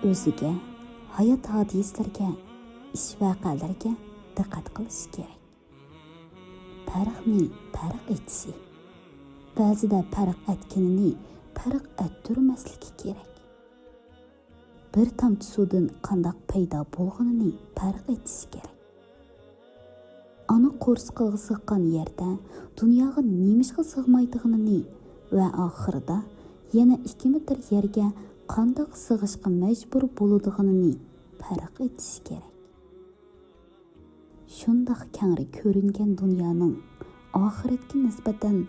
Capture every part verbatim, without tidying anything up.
ئۆزىگە، ھايات ھادىسىلىرىگە، ئىش ۋەقەلىرىگە دىققەت قىلىش كېرەك. پەرقنى پەرق ئېتىشى. بەزىدە پەرق ئەتكىنىنى پەرق ئەتتۈرمەسلىكى كېرەك. بىر تامچە سۇدىن قانداق پەيدا بولغىنىنى پەرق ئېتىش كېرەك. ئانا قورسىقىغا سىغقان يەردە دۇنياغا نېمىشقا سىغمايدىغىنىنى ۋە ئاخىرىدا يەنە ئىككى مېتىر يەرگە قانداق سىغىشقا مەجبۇر بولىدىغىنىنى پەرق ئېتىش كېرەك. شۇنداق كەڭرى كۆرۈنگەن دۇنيانىڭ ئاخىرەتكە نىسبەتەن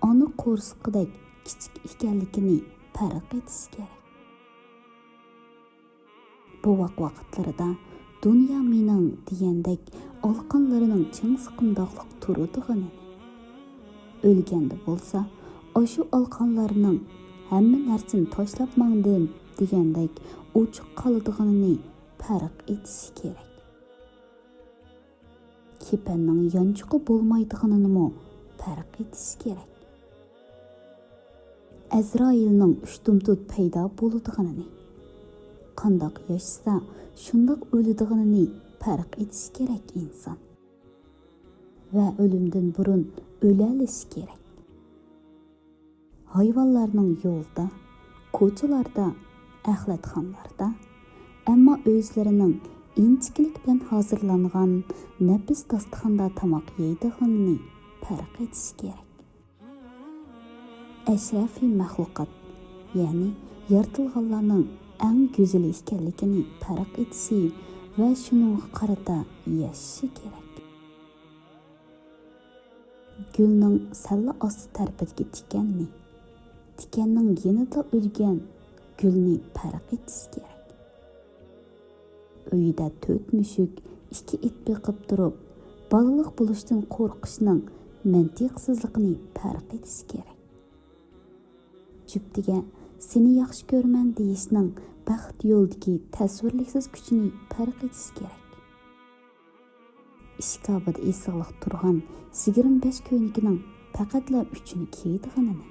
ئانا قورسىقىدەك كىچىك ئىكەنلىكىنى پەرق ئېتىش كېرەك. بوۋاق ۋاقىتلىرىدا دۇنيا مېنىڭ دېگەندەك ئالىقانلىرىنىڭ چىڭ سىقىمداقلىق تۇرىدىغىنىنى، ئۆلگەندە بولسا ئاشۇ ئالىقانلارنىڭ ھەممە نەرسىنى تاشلاپ ماڭدىم دېگەندەك ئوچۇق قالىدىغىنىنى پەرق ئېتىشى كېرەك. كېپەننىڭ يانچۇقى بولمايدىغىنىنىمۇ پەرق ئېتىش كېرەك. ئەزرائىلنىڭ ئۈچ تۇمتۇت پەيدا بولىدىغىنىنى، قانداق ياشىسا، شۇنداق ئۆلىدىغىنىنى پەرق ئېتىش كېرەك ئىنسان. ۋە ئۆلۈمدىن بۇرۇن ئۆلەلىشى كېرەك. ھايۋانلارنىڭ يولدا، كوچىلاردا، ئەخلەتخانىلاردا، ئەمما ئۆزلىرىنىڭ ئىنچىكىلىك بىلەن ھازىرلانغان نەپىس داستىخاندا تاماق يەيدىغىنىنى پەرق ئېتىش كېرەك. ئەشرەفىي مەخلۇقات، يەنى يارىتىلغانلارنىڭ ئەڭ گۈزىلى ئىكەنلىكىنى پەرق ئېتىشى ۋە شۇنىڭغا قارىتا ياشىشى كېرەك. گۈلنىڭ سەللا ئاستى تەرىپىدىكى تىكەننى، تىكەننىڭ يېنىدا ئۆلگەن گۈلنى پەرق ئېتىش كېرەك. ئۆيىدە تۆت مۈشۈك، ئىككى ئىت بېقىپ تۇرۇپ، بالىلىق بولۇشتىن قورقۇشنىڭ مەنتىقسىزلىقىنى پەرق ئېتىش كېرەك. جۈپتىگە سېنى ياخشى كۆرىمەن دېيىشنىڭ بەخت يولىدىكى تەسۋىرلىكسىز كۈچىنى پەرق ئېتىش كېرەك. ئىشكاپىدا ئېسىقلىق تۇرغان يىگىرمە بەش كۆينىكىنىڭ پەقەتلا ئۈچىنى كىيىدىغىنىنى،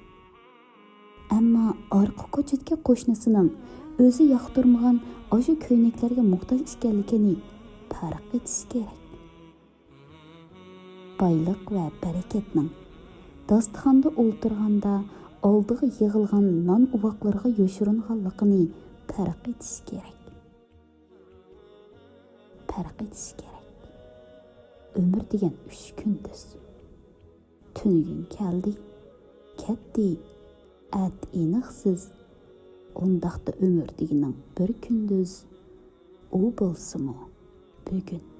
ئەمما ئارقا كوچىدىكى قوشنىسىنىڭ ئۆزى ياقتۇرمىغان ئاشۇ كۆينەكلەرگە موھتاج ئىكەنلىكىنى پەرق ئېتىش كېرەك. بايلىق ۋە بەرىكەتنىڭ داستىخاندا ئولتۇرغاندا ئالدىغا يىغىلغان نان ئۇۋاقلىرىغا يوشۇرۇنغانلىقىنى پەرق ئېتىش كېرەك. پەرق ئېتىش كېرەك. ئۆمۈر دېگەن ئۈچ كۈندۈز. تۈنۈگۈن كەلدى، كەتتى، ئەتە ئېنىقسىز. ئۇنداقتا ئۆمۈر دېگىنىڭ بىر كۈندۈز، ئۇ بولسىمۇ بۈگۈن.